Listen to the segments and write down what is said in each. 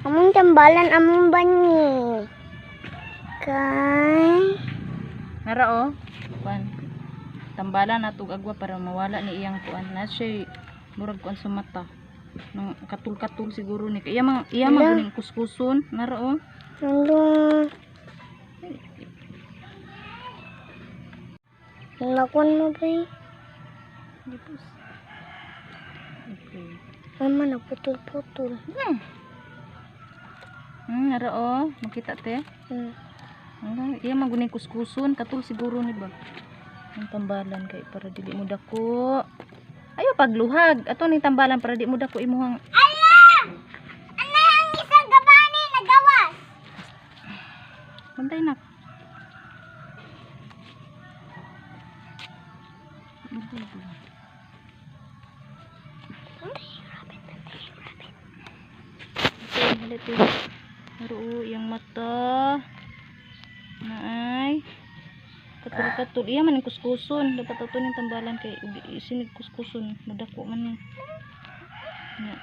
Among tambalan among banyi. Kay Nara oh. Kuan. Tambalan nato og agwa para mawala ni iyang kuan. Na siya murag kuan sa mata. Nang katul-katul siguro ni. Iya mang iya man Ala. guning kuskuson. Nara oh. Ano? Lakon mo ba eh? Gipos. Okay. Mama, nagputol-putol. Nara oh. Makita te. Ala, iya man guning kuskuson, katul siguro ni ba. Ang tambalan kay para dili mo dako. Ayo pagluhag. Ato ning tambalan para di mo dako imuhang Ala! Ano ang isang gabani nagawas? Bantay na. Bantay ko. Okay, halit eh. Naro iyang mata. Naay. Katul-katul. Iya man ang kuskuson. Dapat ato ning tambalan kay sinig kuskuson. Madako man ni. Nya.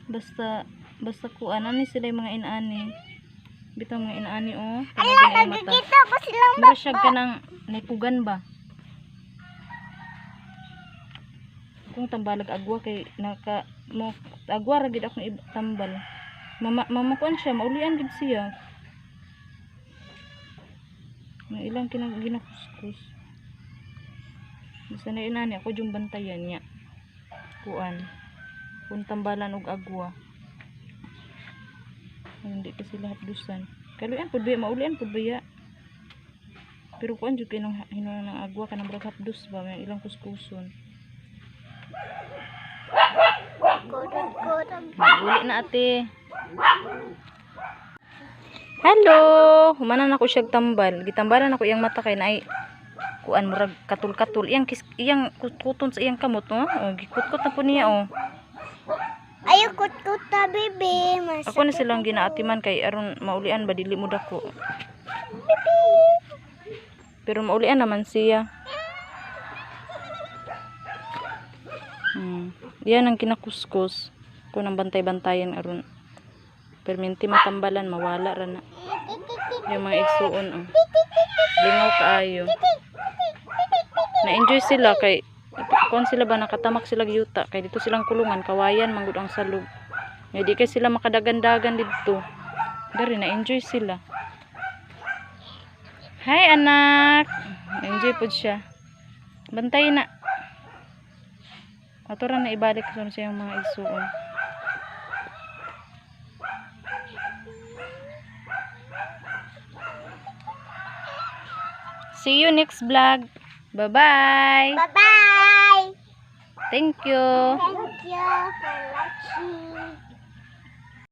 Basta basta kuan ani sila yung mga inaani. Bitaw mga inaani oh. Ala, Tanaw ang mata. nagkikita pa silang Mura siya kanang naikugan ba? Kung tambalag agwa kay naka mo agwa ra gid akong tambal. Mama mama kuan siya, maulian gid siya. Nga ilang kinang ginakuskus. Basta na inani ako yung bantayan niya. Kuan. Kung tambalan og agwa. Ay, hindi kasi lahat dusan. Kaluyan pud ba maulian pud ba ya? Pero kuan jud kay nang hinuon ng agwa kanang murag hapdos ba may ilang kuskuson. Kodog-kodog. Uli na ate. Hello, humanan ako siyag tambal. Gitambalan ako iyang mata kay naay kuan murag katul-katul iyang kis, iyang kuton sa iyang kamot no. Oh, gikutkot na po niya oh. Ayaw kut-kuta, bebe. Masakit. Ako na silang ginaatiman kay aron maulian ba dili mo dako. Pero maulian naman siya. Yan ang kinakuskus. Kung ang bantay-bantayan aron perminti matambalan mawala ra na. Yung mga igsuon oh. Lingaw kaayo. Na-enjoy sila kay kuan sila ba nakatamak sila yuta kay dito silang kulungan kawayan manggod ang salog. Nga di kay sila makadagan-dagan didto. Dari na-enjoy sila. Hi anak. Enjoy pud siya. Bantay na. Ato ra na ibalik sa siyang mga igsuon. See you next vlog. Bye-bye. Bye-bye. Thank you. Thank you for watching.